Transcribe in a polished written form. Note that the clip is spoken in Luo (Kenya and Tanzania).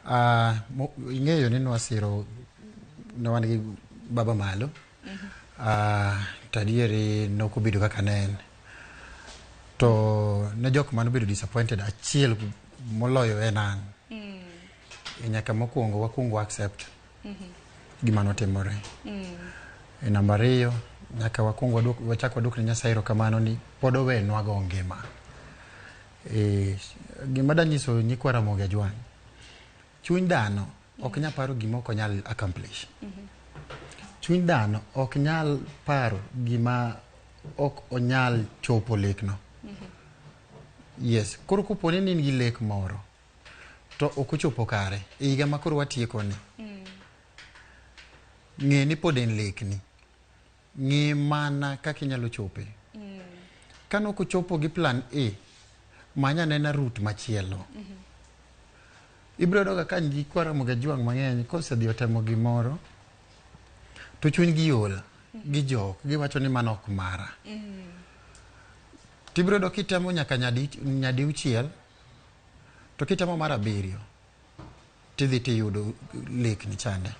Ing'eyo ni nwasiro ne wan gi baba malo. To adieri nokobedo kaka ne en. To ne jok mane obedo disappointed achiel moloyo en an. Nyaka mokwongo wakwongo accept gima notimore. Namba ariyo, nyaka wakwong waduok, wachak waduok ne Nyasaye erokamano ni pod owenwa go ngima. Gima danyiso nyikwa Ramogi Ajwang', chuny dhano ok nyal paro gima ok onyal accomplish. Chuny dhano ok nyal paro gima ok onyal chopo lekno. Yes, koro kopo ni in gi lek moro to ok ochopo kare e higa ma koro watieko ni, ng'e ni pod en lekni. Ng'i mana kaka inyalo chope. Kanok ochopo gi plan A, many anena route machielo. Ibiro yudo ga ka nyikwa Ramogi Ajwang' mang'eny kosedhi otemo gimoro to chunygi ol, gijok, giwacho ni mano ok mara. Tibiro yudo kitemo nyaka nyadi uchiel, to kitemo mar abiriyo, tidhi tiyudo lekni chande.